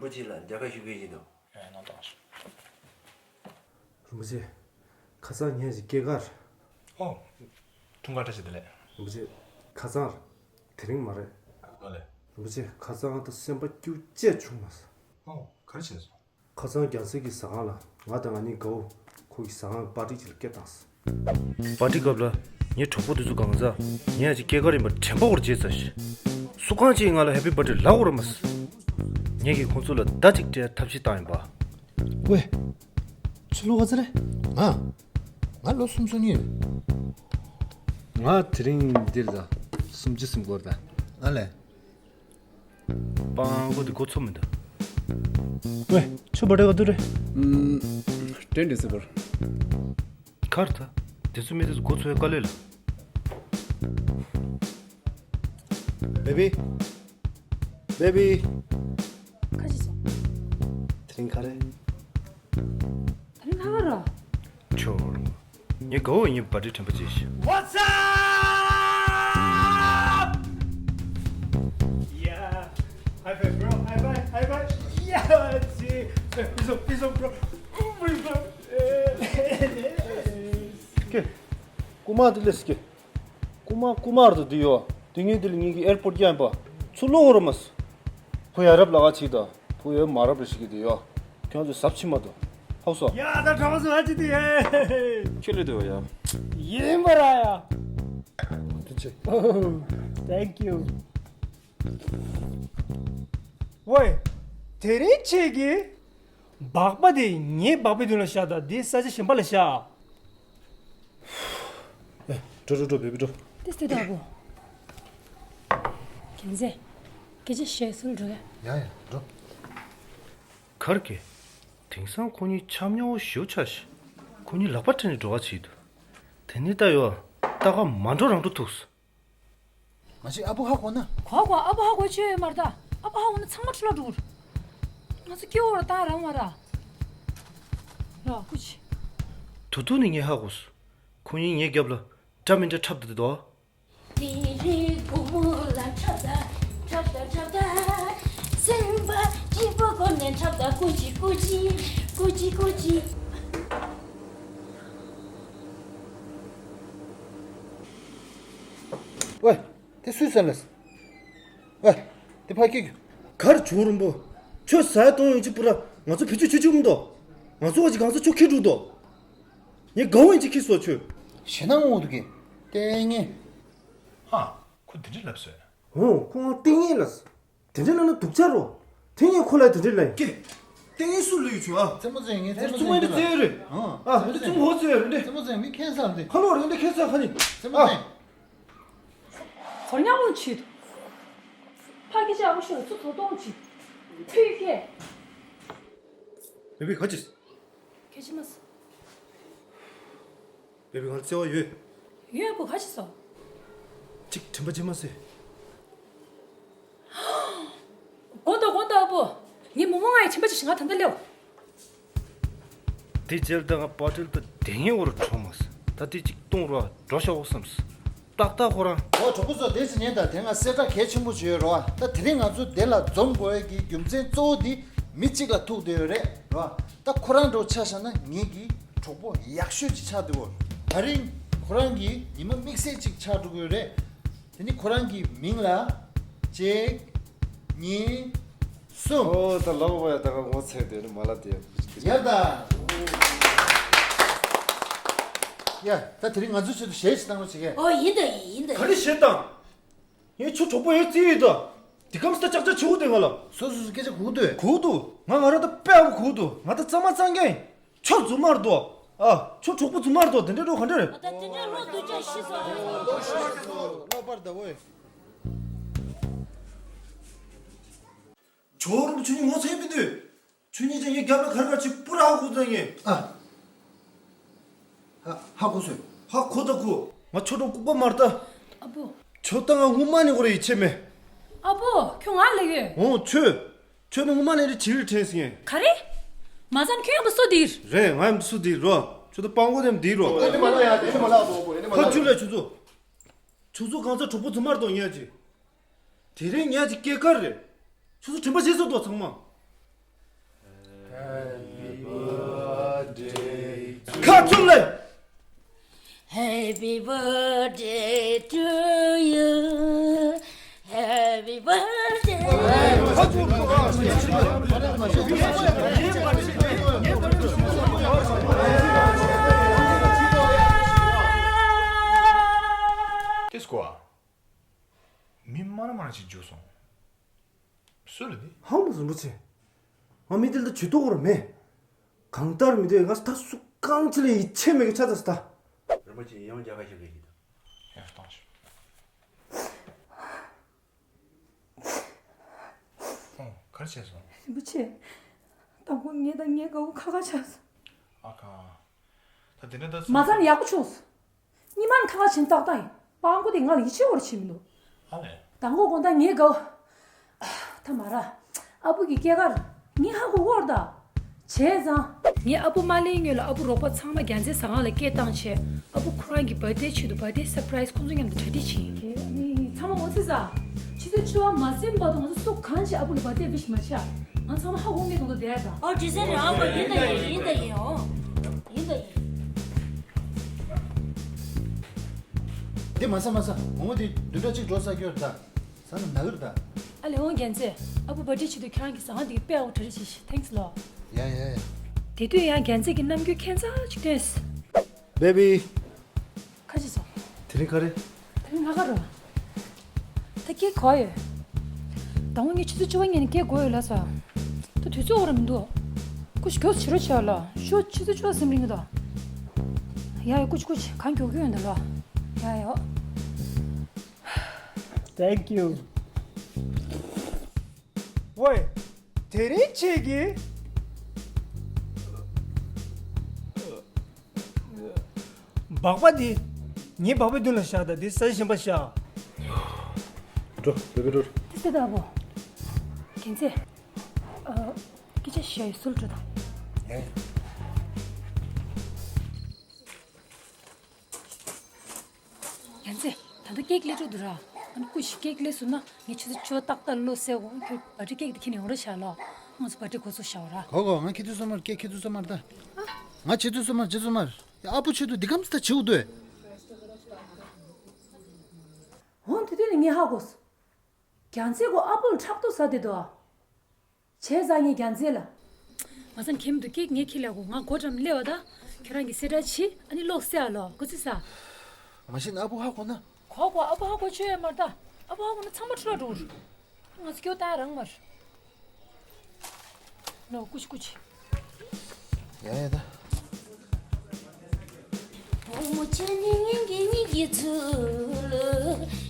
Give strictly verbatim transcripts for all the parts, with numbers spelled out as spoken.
ཁོ་ཅིག་ལ་མཇལ་ཁ་ཞུ་གི་ཡིན་ནོ། ཨེ་ནོ་ཏོ། རིན་པོ་ཆེ། ཁ་སང་ངས་ཅིག་སྐྱེས་སྐར། ཨོ། འཁྲུངས་སྐར་བཀྲ་ཤིས་བདེ་ལེགས། རིན་པོ་ཆེ། ཁ་སང་། དེ་རིང་མ་རེད། ཨོ་ལེ། རིན་པོ་ཆེ། ཁ་སང་ད་སེམས་པ་སྐྱིད་ཅེས་བྱུང་མ་སོང་། ཨོ། ག་རེ་བྱས་སོང་། ཁ་སང་རྒྱལ་སྲས་ཀྱི་ཟ་ཁང་ལ་ང་དང་ང་གཉིས་དགའ་བོ་ཁོ་གི་ཟ་ཁང་གི་པར་ཊི་ཅིག་ལ་སྐད་བཏང་སོང་། པར་ཊི་སྐབས་ལ་ངའི་གྲོགས་པོ་དེ་ཚོ་གང་ཟག་ངས་ཅིག་སྐྱེས་སྐར་ཡིན་པ་དྲན་པ་བོར་བརྗེད་ཚར་ཤག་སུ་གང་ཅིག་ང་ལ་ཧེ་པི་བྷར་ཐི་ཌེ་ལབ་དགོས་ར་མ་སོང་། ངས་ཀྱིས་ཁོང་ཚོ་ལ་བརྡ་ཅིག་སྤྲད་ཐབས་ཤེས་བཏང་ཡིན་པ། ཝེ། ཁྱོད་ལོ་ག་ཚོད་རེད། ང་། ང་ལོ་སུམ་ཅུ་གཉིས་ཡོད། ང་དེ་རིང་འདིར་ལ་སུམ་ཅུ་ཟིན་གོ་ར་ད། ང་ལས། སྤྲང་པོ་འདི་མགོ་ཚོས་མི་འདུག་ཝེ། ཁྱོད་བྷར་ཐི་ཌེ་ག་དུས་རེད། ཨུམ། ཊེན་ཌི་སེམ་པར། ག་རེ་ད། དེ་ཚོ་མི་དེ་ཚོ་མགོ་ཚོས་ཡ་དཀའ་ལས་ལ། བེ་བི། བེ་བི། ག་རེ་བྱས་སོང་། དེ་རིང་ག་རེ། དེ་རིང་ག་རེ་ར། ཁྱོད། ངས་དགའ་བོ་ཡིན་པ་དེ་དྲན་པ་བརྗེད་ཤག What's up? Yeah. High five, bro. High five, high five. Yeah, see. Peace up, peace up, bro. Oh my God. ཀྱེ། རྐུ་མ་དེ་ལས་ཀྱེ། རྐུ་མ་རྐུ་མ་རེད་དོ་འདི་ཡོ། དེ་ངས་འདི་ལ་ངེད་ཀྱི་ཨེར་པོར་ཊི་རྒྱག་ཡིན་པ། ཚུར་ལོག་འོང་རོགས་མ་སོང་། ཁོ་ཡ་རབས་ལ་ཨ་ཆིག་ད། ཁོ་ཡ་མ་རབས་རེ་ཞིག་གི་དེ་ཡོ། ཁྱོད་ཚོ་ཟབ་ཕྱི་མ་དོ། ཧའོ་སོ། ཡ་ད་གྲོགས་སུ་ཨ་ཆི་དེ་ཡེ། ཁྱོད་ལས་དོ་ཡ། ཡིན་པ་ར་ཡ། ཐུགས་རྗེ་ཆེ། Thank you. ཝེ། དེ་རིང་ཁྱེད་ཀྱིས། སྦག་པ་དེ་ངའི་སྦག་པའི་མདུན་ལ་བཞག་དང་དེ་ས་ཆ་གཞན་པ་ལ་བཞག་ཨེ། འགྲོ་འགྲོ་འགྲོ་བེ་བི་འགྲོ། ཏེ་སྟེ་ད་བོ། རྒྱལ་མཚན། སྐད་ཆ་བཤད་སྲོལ་འགྲོ་ཡ། ཡ་ཡ་འགྲོ། གར་གེ། དེང་སང་ཁོ་གཉིས་འཆམ་ཉོ་ཞུ་ཆ་ཞིག་ཁོ་གཉིས་ལག་པ་འཕྲད་ནས་འགྲོ་བ་བྱེད་དུ། དེ་ནི་ད་ཡོ། ཏ་ཀ་མ་འགྲོ་རང་འགྲོ་ཐུགས། ང་ཅིག་ཨ་བུ་ཧ་གོ་ན། གོ་གོ། ཨ་བུ་ཧ་གོ་ཆོད་ཡོད་མ་རེད་ད། ཨ་བུ་ཧ་གོ་ན་ཚང་མ་འཕྲོ་བརླག་འགྲོ་གི་རེད། ང་ཚོ་སྐྱེ་བོ་ར་ཏང་རང་བ་ར། ར་ཀུ་ཅི། དུ་དུ་ནི་ངས་ཧ་གོ་སོང་། ཁོ་གཉིས་ངའི་རྒྱབ་ལ་འདྲ་མི་འདྲ་འཁྲབ་བསྡད་འདུག་དེ་རིང་དགོང་མོ་ལ་འཁྲབ་ད་འཁྲབ་ད་འཁྲབ་ད། སེམས་པ་སྐྱིད་པོ་སྒོ་ནས་འཁྲབ་ད། ཀུ་ཅི་ཀུ་ཅི་ཀུ་ཅི་ཀུ་ཅི། ཝེ། དེ་སུས་ཟ་ལས། ཝེ། དེ་ཕ་སྐྱིད། གར་བྱུང་རིན་པོ། ཁྱོད་ཟ་ཡ་གཏོང་ཡོང་ཅི་པུ་ར་ང་ཚོ་བེད་སྤྱོད་བྱེད་ཆོག་མི་འདུག་ང་ཚོ་བ་ཅི་གང་ས་ཁྱོད་ཁེ་འགྲུག་འདུག་ངས་གང་འོང་ཅི་ཁེ་སོ་ཁྱོད། ཞེ་ན་འོང་འདུག་གི། ལྟས་ངན། ཧ། ཁོ་འདི་འདྲ་ལབ་སོང་། འོང་ཁོ་ང་ལྟས་ངན་ལབ། དེ་འདྲ་ལབ་ན་སྡུག་ཅག་རོ། དེ་ངས་ཁོ་ལ་དེ་འདྲ་ལབ། ཀྱེ། ལྟས་ངན་སུ་ལབ་ཡོད་བྱུང་ཨ། རྩེད་མོ་རྩེ་ངས་རྩེད་མོ་རྩེད་མོ་རྩེ་ཡོད་རེད། ཨ། འདི་རྩེད་མོ་ཧོ་རྩེ་ཡོད་རེད་འདི། རྩེད་མོ་རྩེ་མི་ཁེན་སང་འདི། ཁ་ལོ་རེད་འདི་ཁེན་སང་ཁ་ནི། རྩེད་མོ་རྩེ། ཁོ་ཉག་མོ་ཆིད། ཕ་གི་ཅག་མོ་ཤོར་ཚུ་ཐོ་ཐོང་ཆིད། ཕི་ཁེ། བེ་བི་ག་ཅི། ཁེ་ཅི་མ་སི། བེ་བི་ང་ལ་བརྩེ་བ་ཡོད། ཡོད་པོ་ག་ཅི་སོ། ཅིག་དྲན་པ་བརྗེད་མ་སི། དགོངས་དག་དགོངས་དག་ཨ་བུ། ངའི་མོ་མོ་ང་ཡི་དྲན་པ་ཅི་ཞིག་ང་ད་ལྟ་ལེའོ། དེ་རྗེས་ད་ང་པ་ཏིལ་ད་དེ་ངའི་འོར་གྲོངས་མ་སོང་། ད་དེ་གཅིག་གཏོང་རོགས་འགྲོ་ཤོག་བསམས། ཏག་ཏག་ཁོ་རང་། འོ་གྲོགས་པོ་ཚོ་དེ་ཟིན་ཉེན་ད་དེ་ང་གསལ་བསྒྲགས་གལ་ཆེན་པོ་བྱོས་རོགས། ད་དེ་རིང་ང་ཚོ་དེ་ལ་འཛོམས་དགོས་ཡས་ཀྱི་རྒྱུ་མཚན་གཙོ་བོ་དེ་མི་གཅིག་ལ་ཐུག་བསྡད་ཡོད་རེད་རོགས། ད་ཁོ་རང་འགྲོ་ཆ་བཞག་ན་ངེད་ཀྱི་གྲོགས་པོ་ཡག་ཤོས་ཅིག་ཆགས་བསྡད་ཡོད། ད་རིང་ཁོ་རང་གི་ཉི་མ་དམིགས་བསལ་ཅིག་ཆགས་འགྲོ་གི་ཡོད་རེད། དེ་ནི་ཁོ་རང་གི་མིང་ལ་གཅིག་གཉིས། གསུམ། ཨོ་ད་ལོག་པ་ཡ་ད་ག་ངོ་ཚ་དེ་ནི་མ་ལབ་དེ། ཡ་ད། ཡ་ད་དེ་རིང་ང་ཚོའི་ཆེད་དུ་གཞས་ཤིག་བཏང་རོགས་བྱེད་གས། ཨོ་ཡིན་ད་ཡིན་ཡིན་ད་ག་རེ་ཡིན། གཞས་བཏང་། ངས་ཁྱོད་གྲོགས་པོ་ཡོད་རྩིས་ཡོད་ད། དེ་གམ་སྟ་ཅག་ཅག་བྱེད་དགོས་དེ་ང་ལ། སོ་སོ་སོ་སྐད་ཆ་གོ་གི་འདུག་གོ་གི་འདུག་ང་ང་ར་ད་དཔེ་ཨ་བོ་གོ་གི་འདུག་ང་ད་གཙང་མ་གཙང་རྐྱང་ཡིན། ཁྱོད་རྫུན་མ་རེད་དོ། ཨ། ཁྱོད་གྲོགས་པོ་རྫུན་མ་རེད་དོ་དེ་འདྲ་འགྲོ་ག་འདྲ་རེད། ད་དེ་འདྲ་ལོ་སྡུག་ཅག་ཤི་སོང་། ལོག་པར་ད་ཝེ། ཇོ་རུ་ཁྱོད་ཉིད་ངོ་ཚ་ཡིན་མི་འདུག་ཁྱོད་ཉིད་ཀྱང་ངའི་རྒྱབ་ལ་གར་གར་ཅིག་པུ་ར་ཧ་གོ་ཙང་ངས། ཨ། ཧ་ཧ་གོ་སོང་། ཧ་གོ་ད་གོ་ང་ཁྱོད་དང་ལྐུགས་པ་མ་རེད་ད། ཨ་བོ། ཁྱོད་ད་ང་སྔོན་མ་ནས་ཁོ་ར་ཡིད་ཆེས་མེད། ཨ་བོ་ཁྱོད་ང་ལ་ཡོད། འོང་ཁྱོད། ཁྱོད་ནི་སྔོན་མ་ནས་རེ་བྱིས་རེ་དྲན་སོང་ངས། ག་རེ། མ་ཙམ་ཁྱོད་ཡང་བུ་སུ་དེར། རེད་ང་ཡང་བུ་སུ་དེར་རོ། ཁྱོད་ད་སྤང་གོ་དེ་མ་དེར་རོ། ཨེ་ནི་མ་ལ་ཡ་ཨེ་ནི་མ་ལ་ཨ་བོ་ཨེ་ནི་མ་ལ། ཁ་ཆུ་ལ་ཁྱོད་ཚོ། ཁྱོད་ཚོ་གང་ཚ་གྲོགས་པོ་རྫུན་མ་རེད་དོ་ཉལ་ཅིག་དེ་རིང་ཉལ་ཅིག་སྐྱེས་སྐར་རེད། ཁྱོད་ཚོ་དྲན་པ་བརྗེད་སོང་དོ་ཚང་མ། ཁ་བཙུམ་ལེ། Happy birthday to you. Happy birthday. ཏེ་སྐོ་ཨ། མི་མ་ར་མ་ར་ཅིག་འཇུ་སོང་། སུ་ལ་དེ། ཧང་མ་རིན་པོ་ཆེ། ང་མི་དེ་ལ་ཇུས་གཏོགས་ར་མེད། གང་ལྟར་མི་དེ་ང་ད་སུ་གང་ཅི་ལ་ཡིད་ཆེས་མེད་གི་ཆ་ཚ་སི་ད། རིན་པོ་ཆེ་ཡང་རྒྱ་གར་ཞིག་རེད་ཀྱི་ད། ཡང་བཏང་ཞིག་ཨོ་ག་རེ་བྱས་སོང་། རིན་པོ་ཆེ། དང་པོ་ངེད་དང་ངའི་དགའ་བོ་ཁ་ཁ་ཆགས་སོང་། ཨ་ཁ། ད་དེ་འདྲ་ད་མ་ཚང་ཡག་པོ་བྱུང་སོང་། ཉི་མ་ཁ་ཁ་བྱིན་ཏག་ཏག་ཡིན། སྤང་པོ་དེ་ང་ལ་ཡིད་ཆེས་བོར་བྱེད་མི་འདུག་ཨ་ལས། དང་པོ་དགོང་དག་ངའི་དགའ་བོ། ད་མ་ར། ཨ་བུ་གི་སྐྱེས་སྐར། ངས་ཧ་གོ་བོར་ད། བྱས་ཙང་། ངས་ཨ་བུ་མ་སླེབས་སྔོན་ལ་ཨ་བུ་རོགས་པ་ཚང་མ་རྒྱལ་མཚན་ཟ་ཁང་ལ་སྐད་བཏང་བྱས། ཨ་བུ་ཁོ་རང་གི་བར་ཐི་ཌེ་ཆེད་དུ་བར་ཐི་ཌེ་སར་པ་རའི་ཛི་ཁོང་ཚོ་མཉམ་དུ་གྲ་སྒྲིག་བྱས་ཡིན། ཨེ་ཨ་ནི་ཚང་མ་ངོ་ཚ་ས། ཆུ་ཚོད་བཅུ་པ་མ་ཟིན་བར་དུ་ང་ཚོ་སུ་གང་ཞིག་ཨ་བུ་ལ་བར་ཐི་ཌེ་ཝི་ཤི་མ་བྱས། ང་ཚང་མ་ཧ་གོ་ངེས་དུ་བསྡད་ད། ཨོ་ཇི་སེ་རེད་ཨ་བུ་ཡིན་ད་ཡིན་ཡིན་ད་ཡིན་ཨོ། ཡིན་ད་ཡིན། འདི་མ་ཟ་མ་ཟ། འོ་འདི་བདུན་ཕྲག་གཅིག་འགྲོ་ས་སྐྱོར་ད། ཟ་ན་ན་གིར་ད། ཨ་ལེ་འོང་རྒྱལ་མཚན། ཨ་བུ་བར་ཐི་ཌེ་ཆེད་དུ་ཁྱེད་རང་གི་ཟ་ཁང་འདི་གི་དཔེ་ཨ་བོ་གྲ་སྒྲིག་བྱས་ཤིག་ཐེངས་ལོ། ཡ་ཡ་ཡ། དེ་དུས་ཡང་རྒྱལ་མཚན་གྱི་རྣམ་འགྱུར་ཁྱད་མཚར་ཅིག་སྟོན། བེ་བི། ཁ་ཅིག་སོང་། དེ་རིང་ག་རེ། དེ་རིང་ང་ག་རུ། ད་སྐད་གོ་ཡོད། ད་འོང་ངས་ཆུ་ཚོད་བཅུ་པ་ཉིན་ནས་སྐད་གོ་ཡོད་ལ་ས། ད་དུས་ཚོད་འོར་མི་འདུག་ཀུ་ཤུ་མགྱོགས་སུ་བྱེད་རོགས་བྱས་ལ། ཤོ་ཆུ་ཚོད་བཅུ་པ་ཟིན་རིང་གི་ད། ཡ་ཡ་ཀུ་ཤུ་ཀུ་ཤུ་གང་མགྱོགས་མགྱོགས་ཡོང་ད་ལ། ཡ་ཡ། Thank you. ཝེ། དེ་རིང་ཁྱེད་ཀྱིས། སྦག་པ་འདི། ངའི་སྦག་པའི་མདུན་ལ་བཞག་དང་འདི་ས་གཞན་པ་བཞག་འགྲོ་བེ་བེ་འགྲོ། དེ་སེ་ད་བོ། རྒྱལ་མཚན། ཨ། སྐད་ཆ་བཤད་ཡོད་སུལ་འགྲོ་དང་། ཨེ། རྒྱལ་མཚན། ད་ལྟ་ཀེག་སླེབས་འགྲོ་འདུག་ར། ཨ་ནི་ཀུ་ཤུ་ཀེག་སླེབས་སོང་ན་ངས་ཆུ་ཚོད་བཅུ་པ་ཏག་ཏག་ལོ་སེ་འོང་ཁྱོད་བར་ཐི་ཌེ་ཀེག་དེ་ཁྱེར་ནས་ཡོང་རོགས་བྱ་ལོ། ང་ཚོ་བར་ཐི་ཌེ་འགོ་ཚུགས་བྱ་བ་ར། གོ་གོ་ང་ཁྱེད་ཚོ་སོ་མར་ཀེག་ཁྱེད་ཚོ་སོ་མར་ད། ང་ཁྱེད་ཚོ་སོ་མར་ཁྱེད་ཚོ་མར། ཨ་བུ་ཆེད་དུ་འདི་གམ་ས་ད་བྱེའུ་འདུག་འོང་དེ་དུས་ནས་ངས་ཧ་གོ་སོང་། རྒྱལ་མཚན་གོ་ཨ་བུ་ལ་ཕྲག་དོག་ཟ་བསྡད་འདུག་ཨ། བྱས་ཙང་ངས་རྒྱལ་མཚན་ལ། མ་བསམ་ཁྱིམ་དུ་སྐད་ངས་ཁྱི་ལ་གོ་ང་སྒོ་འགྲམ་སླེབས་པ་ད། ཁྱོད་རང་གི་སེ་དྲ་ཕྱི་ཨ་ནི་ལོག་སེ་ཨ་ལོ་གོ་ཚི་ས། མ་གཞི་ཨ་བུ་ཧ་གོ་ན། གོ་གོ་ཨ་བུ་ཧ་གོ་ཆོད་ཡ་མར་ད། ཨ་བུ་ཧ་གོ་ན་ཚང་མ་འཕྲོ་བརླག་འགྲོ་གི་རེད། ང་ཚོ་སྐྱོ་ད་རང་མར། ལོ་ཀུ་ཤུ་ཀུ་ཤུ། ཡ་ཡ་ད། བུ་མོ་ཁྱེད་ནི་སྙིང་གི་སྙིང་གི་ཚུལ།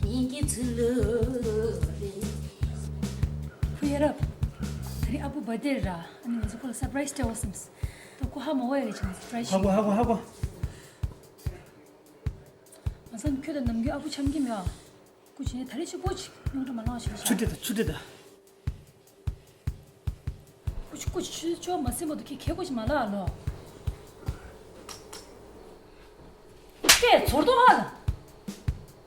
སྙིང་གི་ཚུལ་རེད། བུ་ཡ་རབས། ད་རིང་ཨ་བུ་བར་ཐི་ཌེ་ར། ཨ་ནི་ང་ཚོ་ཁོ་ལ་སར་པ་རའི་ཛི་སྤྲད་འོ་བསམས། ད་ཁོ་ཧ་མ་གོ་ཡ་རེད་ཅང་སར་པ་རའི་ཛི་ཧ་གོ་ཧ་གོ་ཧ་གོ། མ་བསམ་ཁྱོད་དང་ནམ་རྒྱུན་ཨ་བུ་འཆམ་གྱི་མེད་ཨ། སྐུ་མཁྱེན་ད་རེས་ཆུ་པོ་ཅིག་རྙོག་དྲ་མ་ལངས་ཞིག་ཆུ་ཁྲིད་དང་ཆུ་ཁྲིད་དང་། སྐུ་མཁྱེན་སྐུ་མཁྱེན་ཆུ་ཚོད་མ་ཟིན་པ་དུ་ཁྱེད་ཁེ་པོ་ཞིག་མ་ལ་ཨ་ལོ། ཀྱེ་ཚོར་དོ་ཧ་ལ།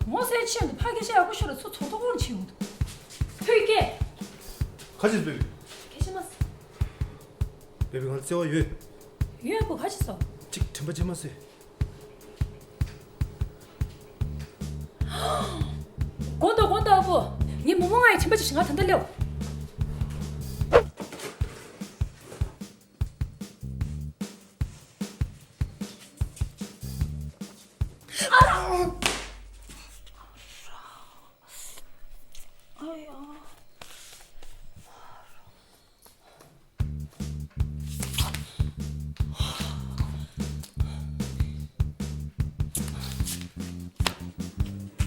ངོ་སེ་ཆེན་དུ་ཕ་གི་ཤ་ཡག་པོ་ཤོར་ལ་ཚོ་ཚོར་དོ་ཧོར་ཆེ་ཡོང་དུ། ཕུད་ཀྱེ། ཁ་ཅིག་སྤེལ། ཁྱེད་ཤི་མ་སི། སྤེལ་བའི་ང་ལ་བརྩེ་བ་ཡོད། ཡོད་པོ་ཁ་ཅིག་སོ། ཅིག་དྲན་པ་ཅི་མ་སི། དགོངས་དག་དགོངས་དག་ཨ་བུ། ངའི་མོ་མོ་ང་ཡི་དྲན་པ་ཅི་ཞིག་ང་ད་ལྟ་ལེའོ། ཨ་ཡ།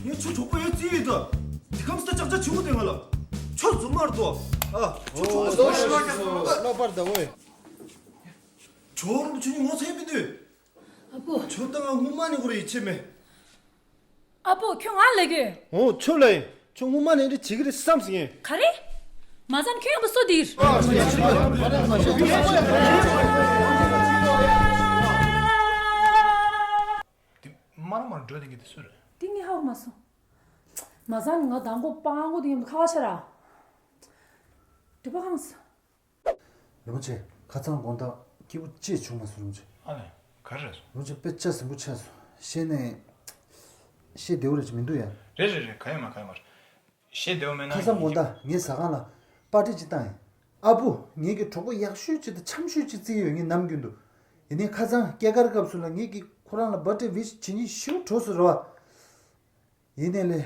ངས་ཁྱོད་གྲོགས་པོ་ཡོད་རྩིས་ཡོད་ད། འདི་གམ་སྟ་ཅག་ཅག་བྱེད་དགོས་དེ་ང་ལ། ཁྱོད་རྫུན་མར་དོ། ཨ། ཁྱོད་ཆོག་ཆོག་ལོ་པར་ད་ཝེ། ཁྱོད་རང་ཁྱོད་ངོ་ཚ་ཡིན་པའི་དུས། ཨ་བུ། ཁྱོད་ད་ང་སྔོན་མ་ནས་ཁོ་ར་ཡིད་ཆེས་མེད། ཨ་བུ་ཁྱོད་ང་ལ་གི། འོ་ཁྱོད་ལ་ཡིན། ཁྱོད་སྔོན་མ་ནས་འདི་བྱེད་ཀྱི་རེད་བསམ་ཟིན་ཡིན། ག་རེ། མ་བསམ་ཁྱོད་ཡང་པ་སོ་དིར། དེ་མ་ར་མ་ར་འགྲོ་དེ་གི་དེ་སུ་རེད། དེ་ངས་ཧ་གོ་མ་སོང་། མ་བསམ་ང་དང་པོ་སྤང་གོ་དེ་ཡོང་དུ་ཁ་བ་ཤ་ར། འདྲི་པ་ཧང་སོང་། རིན་པོ་ཆེ། ཁ་སང་དགོང་དག་སྐྱིད་པོ་ཅིག་བྱུང་མ་སོང་རུམ་ཆེ། ཨ་ལས། ག་རེ་རེད་སོང་། རུམ་ཆེ་དཔེ་ལྕགས་ཟིང་པོ་ཆགས་སོང་། བཤད་ནས་བཤད་བདེ་བོ་རེ་ཅིག་མི་འདུག་ཡ། རེད་རེད་རེད། ག་ཡོད་མ་ག་ཡོད་མ་རེད། བཤད་བདེ་བོ་མེད་ན་ཁ་སང་དགོང་དག་ངའི་ཟ་ཁང་ལ་པར་ཊི་ཅིག་བཏང་ཡིན། ཨ་བུ་ངེད་ཀྱི་གྲོགས་པོ་ཡག་ཤོས་ཅིག་དང་འཆམ་ཤོས་ཅིག་བརྩིས་ཡོད་ངས་ནམ་རྒྱུན་དུ། ཡིན་ནའི་ཁ་སང་སྐྱེས་སྐར་སྐབས་སུ་ལ་ངེད་ཀྱིས་ཁོ་རང་ལ་བར་ཐི་ཌེ་ཝིཤ་བྱེད་སྙིང་ཞེ་པོ་བྲོ་སོང་རེད་བ། ཡིན་ནའི་ལས།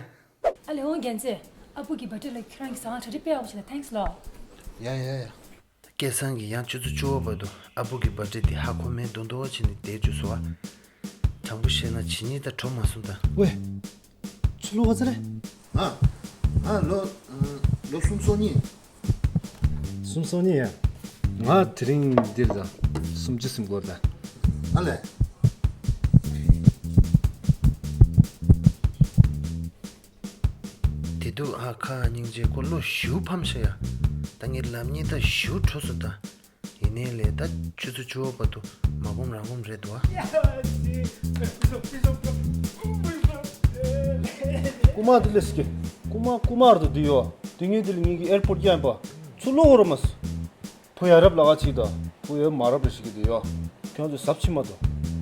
ཨ་ལས་འོང་རྒྱལ་མཚན། ཨ་བུ་གི་བར་ཐི་ཌེ་ལ་ཁྱོད་རང་གི་ཟ་ཁང་གྲ་སྒྲིག་དཔེ་ཡག་པོ་བྱས་ལ་ཐེངས་ལོ། ཡ་ཡ་ཡ། སྐལ་བཟང་གིས་ཡང་ཆུ་ཚོད་བཅུ་པ་བར་དུ་ཨ་བུ་གི་བར་ཐི་ཌེ་འདི་ཧ་གོ་མེད་མདོག་མདོག་བྱས་ནས་བསྡད་བཅུག་སོང་བ། དྲང་པོ་བཤད་ན་ཇི་སྙེད་དང་བྲོ་མ་སོང་ད། ཝེ། ཁྱོད་ལོ་ག་ཚོད་རེད། ང་། ང་ལོ། ལོ་སུམ་ཅུ་སོ་གཉིས། སུམ་ཅུ་སོ་གཉིས་ཡ། ང་དེ་རིང་འདིར་ད། སུམ་ཅུ་ཟིན་གོ་ད། ཨ་ལས། དེ་དུས་ཨ་ཁ་སྙིང་རྗེ་ཁོ་བློ་ཞེ་པོ་ཕམ་ཤག་ཡ། ད་ངས་ལབ་སྙིང་ད་ཞེ་པོ་བྲོ་སོང་ད། ཡིན་ནའི་ལས་ད་ཆུ་ཚོད་བཅུ་པ་བར་དུ་མ་སྒོམ་རང་སྒོམ་རེད་འདུག་ཨ། རྐུ་མ་དེ་ལས་སྐྱེ། རྐུ་མ་རྐུ་མ་རེད་དོ་འདི་ཡོ། དེ་ངས་དེ་ལ་ངེད་ཀྱི་ཨེར་པོར་ཊི་རྒྱག་ཡིན་པ། ཚུར་ལོག་འོ་ར་མ་སི། བུ་ཡ་རབས་ལ་ག་ཅིག་དང་བུ་ཡ་མ་རབས་རེ་ཞིག་གི་དེ་ཡོ། ཁྱོད་ཚོས་ཟབ་ཕྱི་མ་དོ།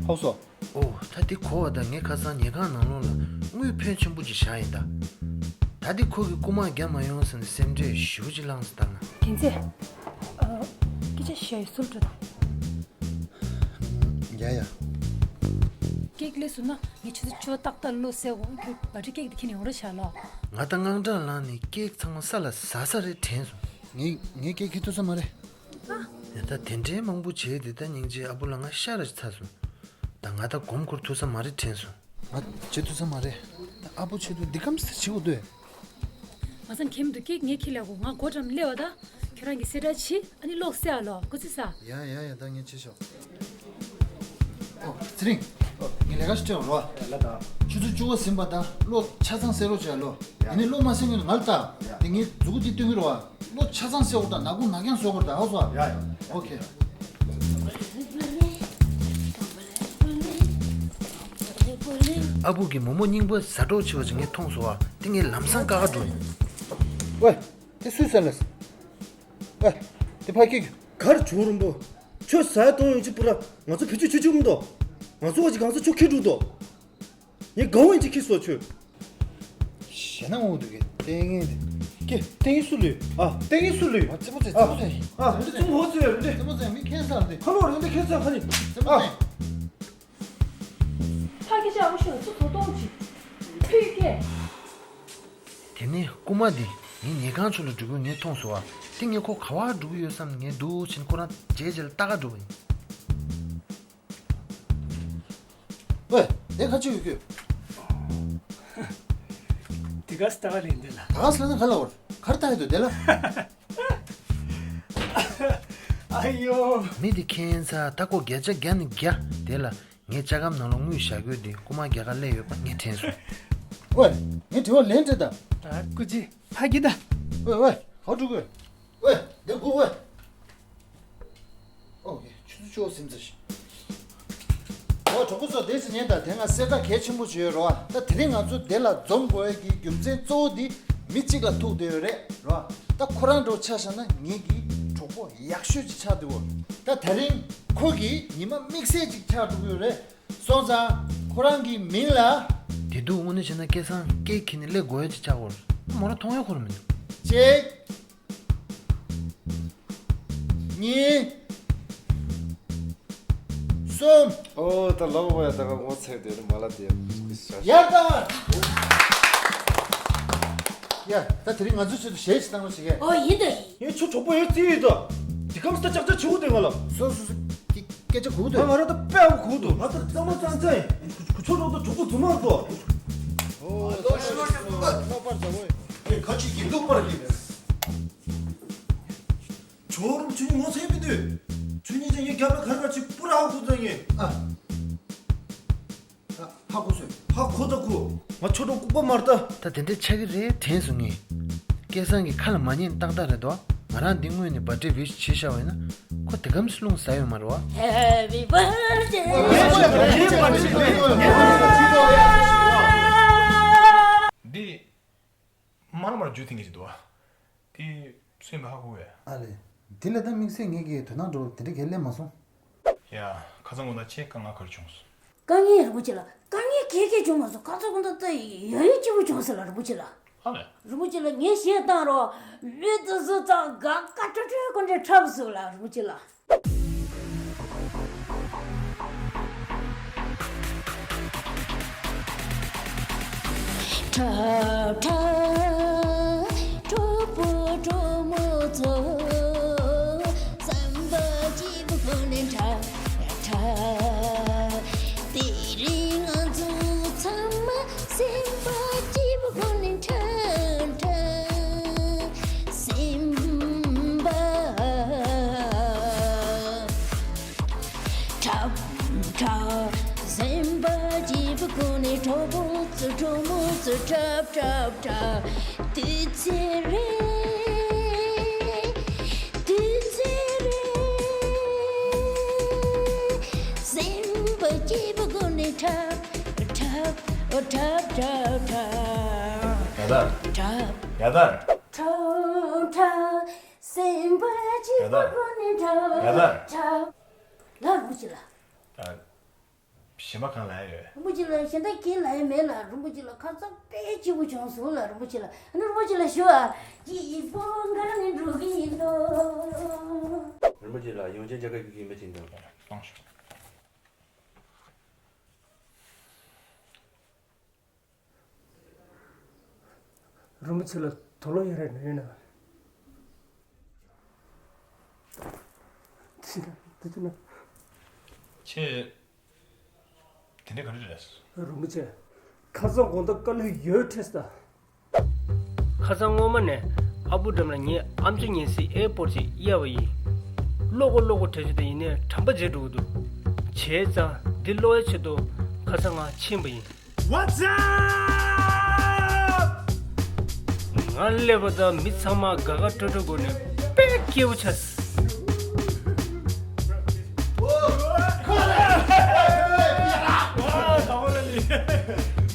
ཧའུ་སོ། ཨོ། ད་འདི་གོ་བ་དང་ངས་ཁ་སང་ཉལ་ཁང་ནང་ལོགས་ལ་དངུལ་ཕོན་ཆེན་པོ་ཅིག་བཞག་ཡིན་ད། ད་འདི་ཁོ་གིས་རྐུ་མ་རྒྱག་མ་ཡོང་ཟེར་ནས་སེམས་ཁྲལ་ཞེ་པོ་ཅིག་ལངས་སོང་ད་ང་། རྒྱལ་མཚན། ཨ། སྐད་ཆ་བཤད་ཡོད་སུལ་འགྲོ་དང་། ཡ་ཡ། ཀེག་སླེབས་སོང་ན་ངས་ཆུ་ཚོད་བཅུ་པ་ཏག་ཏག་བློ་གསལ་འོང་ཁྱོད་བར་ཐི་ཌེ་ཀེག་དེ་ཁྱེར་ནས་ཡོང་རོགས་བྱ་ལོ། ང་ད་དངངས་སྐྲག་ལངས་ནས་ཀེག་ཚང་མ་ས་ལ་ཟག་ས་རེད་དྲན་སོང་། ངས་ངས་ཀེག་ཁྱེར་ཐུབ་ས་མ་རེད། ཡ་ད་དེ་འདྲའི་མང་པོ་བྱས་དེ་ད་སྙིང་རྗེ་ཨ་བུ་ལ་ང་ཤ་ར་ཅིག་ཚ་སོང་། ད་ང་ད་སྒོམ་ཁུར་ཐུབ་ས་མ་རེད་དྲན་སོང་། ང་བྱེད་ཐུབ་ས་མ་རེད། ད་ཨ་བུ་ཆེད་དུ་འདི་གམ་སེ་བྱེད་དགོས་འདུག་མ་ཚང་ཁེམ་དུ་ཀེག་ངས་ཁྱེར་ལ་གོ་ང་སྒོ་འགྲམ་སླེབས་པ་ད། ཁྱོད་རང་གི་སེ་དྲ་ཕྱི་ཨ་ནི་ལོག་སེ་ཨ་ལོ་གོ་ཚི་ས། ཡ་ཡ་ཡ་ད་ངས་བྱེད་ཤོག་ཨོ་ཚེ་རིང་། ངས་ལས་ཀ་ཞིག་སྤྲད་འོང་རོགས། ལ་ད། ཆུ་ཚོད་བཅུ་པ་ཟིན་པ་ད་གློག་ཆ་ཚང་སེ་རོགས་བྱས་ལོ། ཡ་ནི་གློག་མ་སེ་ངས་ང་ལ་ལྟ། ཡ། དེ་ངས་མཛུ་གུ་དེ་སྟོན་གི་རོགས། གློག་ཆ་ཚང་སེ་འོ་ད་ནག་ཁུང་ནག་རྐྱང་བཟོ་དགོས་རེད་ད་ཧ་སོ། ཡ་ཡ། ཨོ་ཁེ། ཨ་བུ་གི་མོག་མོག་རྙིང་པ་ཟ་འགྲོ་ཆེ་བ་ཅིག་ངས་མཐོང་སོང་བ་དེ་ངས་ལམ་སང་ཀ་ཁ་འགྲོ་ཡིན། ཝེ། དེ་སུས་ཟ་ལས། ཨ། དེ་ཕ་ཁྱི་ག་རེ་བྱུང་རུམ་པོ། ཁྱོད་ཟ་གཏོང་ཡོང་ཅི་པུ་ར་ང་ཚོ་བེད་སྤྱོད་བྱེད་ཆོག་མི་འདུག་ང་ཚོ་བ་ཅི་གང་ཚོ་ཁྱོད་ཁྱི་འགྲོ་འདུག་ངས་གང་བ་ཡིན་ཅི་ཁྱི་སོ་ཁྱོད། ཞེ་ན་འུ་འདུག་གི་ལྟས་ངན་དེ། ཀྱེ་ལྟས་ངན་སུ་ལུས་ཨ་ལྟས་ངན་སུ་ལུས། ཨ་ཙི་མོ་ཙེ་ཙི་མོ་ཙེ། ཨ་འདི་ཙུང་ཧོ་ཙེ་འདི། ཙི་མོ་ཙེ་མི་ཁེན་སར་འདི། ཁ་ལོ་རེ་འདི་ཁེན་སར་ཁ་ནི། ཙི་མོ་ཙེ། ཕ་སྐད་ཆ་ཨ་ཁུ་ཤོད་ཚུར་དོ་གཏོང་ཅིག་ཕུད་སྐད། དེ་ནས་རྐུ་མ་འདི་ངའི་ཉལ་ཁང་ཚུར་ལ་འགྲོ་གི་ངས་མཐོང་སོང་བ། དེ་ངས་ཁོ་ག་བར་འགྲོ་གི་ཡོད་བསམ་ངས་འདུག་ཕྱིན་ཁོ་རང་རྗེས་རྗེས་ལ་ལྟ་ག་འགྲོ་བ་ཡིན། ཝེ། དེ་ཁ་ཆུ་ཡོད་ཁྱོད། དེ་ག་སྟ་ག་ལེན་འདི་ལ། ད་ག་སི་ལ་ན་ག་ལ་བར་གར་ལྟ་ཡོད་དོ་དེ་ལ། ཨ་ཡོ། མི་དེ་ཁྱེད་ཚ་ད་ཁོ་བརྒྱ་ཆ་བརྒྱ་ནི་བརྒྱ་དེ་ལ། ངས་ལྕགས་སྒམ་ནང་ལ་དངུལ་བཞག་གོ་དེ་རྐུ་མ་རྒྱ་གར་སླེབས་ཡོད་པ་ངས་དྲན་སོང་། ཝེ། ངས་དྲི་བ་ལན་སྤྲད་ད། ད་སྐུ་མཁྱེན་ཕ་གི་ད། ཝེ་ཝེ། ག་འགྲོ་གོ། ཝེ། འདི་སྒུག་ཝེ། ཨོ་ཁེ། ཆུ་ཚོད་བཅུ་ཟིན་ཚར་ཤག་ཨོ་གྲོགས་པོ་ཚོ་དེ་ཚོ་ཉན་དང་དེ་སྔ་གསལ་བསྒྲགས་གལ་ཆེན་པོ་ཞིག་ཡོད་རེད་བ། ད་དེ་རིང་ང་ཚོ་དེ་ལ་འཛོམས་དགོས་ཡས་ཀྱི་རྒྱུ་མཚན་གཙོ་བོ་འདི་མི་གཅིག་ལ་ཐུག་བསྡད་ཡོད་རེད་རེད་བ། ད་ཁོ་རང་འདྲ་བོ་ཆ་བཞག་ན་ངེད་ཀྱི་གྲོགས་པོ་ཡག་ཤོས་ཅིག་ཆགས་བསྡད་ཡོད། ད་དེ་རིང་ཁོ་གི་ཉི་མ་དམིགས་བསལ་ཅིག་ཆགས་འགྲོ་གི་ཡོད་རེད། སོང་ཙང་ཁོ་རང་གི་མིང་ལ། དེ་དུས་དངོས་གནས་བྱས་ན་སྐལ་བཟང་སྐད་ཁྱེར་ནས་སླེབས་དགོས་ཡ་ཅིག་ཆགས་ཡོད། མོ་རང་མཐོང་ཡ་ཁོ་རང་མི་འདུག་གཅིག་གཉིས། གསུམ། ཨོ་ད་ལོག་པ་ཡ་ད་ག་ངོ་ཚ་དེ་རུ་མ་ལ་དེ་ཡ། ཡར་ལྟ་བ། ཡ་ད་དེ་རིང་ང་ཚོའི་ཆེད་དུ་གཞས་ཤིག་བཏང་རོགས་བྱེད་གས། ཨོ་ཡིན་ད་ཡིན། ངས་ཁྱོད་གྲོགས་པོ་ཡོད་རྩིས་ཡོད་དོ། དེ་གམ་སྟ་ཅག་ཅག་བྱེད་དགོས་དེ་ང་ལ། སོ་སོ་སོ། དེ་སྐད་ཆ་གོ་དོ། ང་ང་རང་ད་དཔེ་ཨ་གོ་དོ། ང་ད་གཙང་མ་གཙང་གཙང་ཡིན། ཁུ་ཁུ་ཚོ་རོགས་ད་གྲོགས་པོ་རྫུན་མ་རེད་དོ། ཨོ་ལོ་ཤི་ལོ་ཤི་ལོ་ལོ་པར་ཟ་བོ། ཨེ་ཁ་ཅིག་གི་ལོ་པར་གི། ཇོ་རུམ་ཆུ་ཉི་ངོ་ཚ་ཡིན་མི་འདུག་ཆུ་ཉི་ཅན་ངའི་རྒྱབ་ལ་གར་གར་ཅིག་པུ་ར་ཧ་གོ་ད་ངས། ཨ། ཧ་གོ་སོང་། ཧ་གོ་ད་གོ། ང་ཆོ་འགྲོ་ལྐུགས་པ་མ་རེད་ད། ད་དེ་འདྲ་ཆགས་ཀྱི་རེད་དྲན་སོང་ངས། སྐལ་བཟང་གི་ཁ་ལ་མ་ཉན་ཏག་ཏག་རེད་དོ། ང་རང་འདི་སྔོན་ནས་བར་ཌེ་ཝིཤ་བྱས་བཞག་པ་ཡིན་ན། ཁོ་དེ་གམ་སི་རླུང་ཟ་ཡོད་མ་རེད་བ། Happy birthday. འདི་མར་མར་རྒྱུ་ཐེངས་ཀྱི་འདུག་བ། དེ་སེམས་པ་ཧ་གོ་བས། ཨ་ལས། དེ་ལས་ད་དམིགས་བསལ་ངེད་ཀྱིས་དོ་སྣང་འགྲོ་བ་དེ་འདྲ་གས་སླེབས་མ་སོང་། ཡ། ཁ་སང་དགོང་དག་ཁྱེད་དཀའ་ངལ་ག་རེ་བྱུང་སོང་། དཀའ་ངལ་རིན་པོ་ཆེ་ལགས། དཀའ་ངལ་གས་གས་བྱུང་མ་སོང་། ཁ་སང་དགོང་དག་ད་ཡ་ཡི་སྐྱིད་པོ་བྱུང་སོང་ལགས་རིན་པོ་ཆེ་ལགས། ཨ་ལས། རིན་པོ་ཆེ་ལགས་ངས་བཤད་བཏང་རོགས། ལུས་དེ་ཚོ་ཚང་དགའ་དགའ་སྤྲོ་སྤྲོ་ཁོ་འདྲ་འཁྲབ་སོང་ལགས་རིན་པོ་ཆེ་ལགས། འཁྲབ་འཁྲབ་གྲོགས་པོ་གྲོགས་མོ་ཚོ། སེམས་པ་སྐྱིད་པོ་སྒོ་ནས་འཁྲབ་འཁྲབ། དེ་རིང་ང་ཚོ་ཚང་མ་སེམས་པ་སྐྱིད་པོ་སྒོ་ནས་འཁྲབ་འཁྲབ། སེམས་པ་འཁྲབ་འཁྲབ། སེམས་པ་སྐྱིད་པོ་སྒོ་ནས་གྲོགས་པོ་ཚོ་གྲོགས་མོ་ཚོ་འཁྲབ་འཁྲབ་འཁྲབ། དུས་ཚོད་རེད། དུས་ཚོད་རེད། སེམས་པ་སྐྱིད་པོ་སྒོ་ནས་འཁྲབ་འཁྲབ་འཁྲབ་འཁྲབ་འཁྲབ། ཡ་ད། འཁྲབ་ཡ་ད། འཁྲབ་འཁྲབ། སེམས་པ་སྐྱིད་པོ་སྒོ་ནས་འཁྲབ་ཡ་ད། འཁྲབ། ལགས་རིན་པོ་ཆེ་ལགས། ཨ། གཞན་པ་གང་ལབ་ཡ་ཡོད། རིན་པོ་ཆེ་ལགས་གཞན་དག་གང་ལབ་ཡ་མེད་ལགས། རིན་པོ་ཆེ་ལགས་ཁ་སང་དཔེ་སྐྱིད་པོ་བྱུང་སོང་ལགས་རིན་པོ་ཆེ་ལགས། ཨ་ནི་རིན་པོ་ཆེ་ལགས་ཞུ་ཨ། སྐྱིད་པོ་འགག་ནས་འགྲོ་གི་ཡིན་ལོ། རིན་པོ་ཆེ་ལགས་ཡོང་ཆེན་རྒྱ་གར་གྱི་མི་ཅིག་འདུག་གཏོང་ཤོག་རིན་པོ་ཆེ་ལ་དུག་ལོག་ཡོད་རེད་ན་ཡོད་ན། དེ་དེ་ན། ཁྱེད། དེ་འདྲ་ག་རེ་རེད། རིན་པོ་ཆེ། ཁ་སང་དགོང་དག་དཀའ་ལས་ཡོད་འཕྲད་ས། ཁ་སང་སྔོན་མ་ནས་ཨ་བུ་འགྲམ་ལ་ངའི་ཨམ་ཅོག་ཉན་སའི་ཨེར་པོ་ཌི་ཅིག་གཡར་བ་ཡིན། ཀློག་གོ་ཀློག་གོ་བྲེལ་བྱས་ཏེ་ཡིན་ནའི་དྲན་པ་བརྗེད་འགྲོ་གི་འདུག་བྱས་ཙང་འདི་ཀློག་ཡའི་ཆེད་དུ་ཁ་སང་ང་ཕྱིན་པ་ཡིན། What's up? ང་སླེབས་པ་དང་མི་ཚང་མ་དགའ་དགའ་སྤྲོ་སྤྲོ་སྒོ་ནས་དཔེ་སྐྱིད་པོ་ཆགས།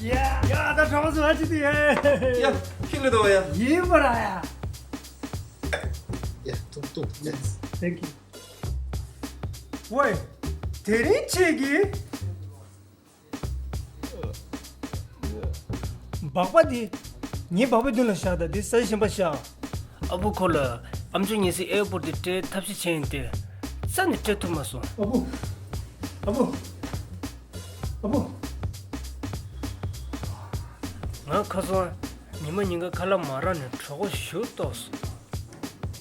ཡ། ཡ། ད་གྲོགས་སུ་ཧ་ཅི་དུ་ཡ། ཡ། ཁྱེད་ལ་དོ་ཡ། ཡིན་པ་ར་ཡ། ཡ། ཐུག་ཐུག Thank you. ཝེ། དེ་རིང་ཁྱེད་ཀྱིས། སྦག་པ་འདི། ངའི་སྦག་པའི་མདུན་ལ་བཞག་དང་འདི་ས་གཞན་པ་བཞག་ཨ་བུ་ཁོ་ལ་ཨམ་ཅོག་ཉན་སའི་ཨེར་པོ་ཌི་འདི་སྤྲད་ཐབས་ཤེས་བྱས་ཡིན་ཏེ། རྩ་ནས་སྤྲད་ཐུབ་མ་སོང་། ཨ་བུ། ཨ་བུ། ཨ་བུ། ང་ཁ་སང་ཉི་མ་ཉིན་གང་ཁ་ལག་མ་རག་ནས་གྲོད་ཁོག་ཞེ་པོ་ལྟོགས་སོང་།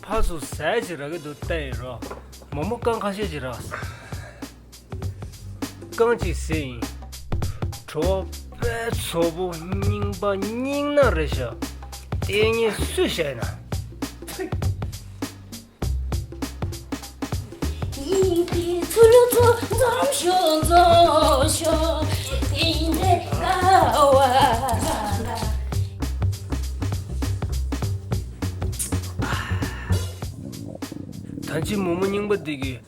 ཕར་ཚུར་ཟས་ཅིག་རག་གི་འདུག་བལྟས་ཡིན་རོགས། མོག་མོག་རྐང་ཁ་ཤས་ཅིག་རག་སོང་། རྐང་གཅིག་ཟས་ཡིན། བྲོ་བ་དཔེ་ཚ་པོ་རྙིང་པ་རྙིང་ནག་རེད་ཤག་ལྟས་ངན་སུས་བཤད་ན། ཚུ་ལུ་ཚུ་འཛོམས་ཤོག་འཛོམས་ཤོག་དེ་འདྲའི་དགའ་བ། ད་ཅི་མོག་མོག་རྙིང་པ་འདི་གིས་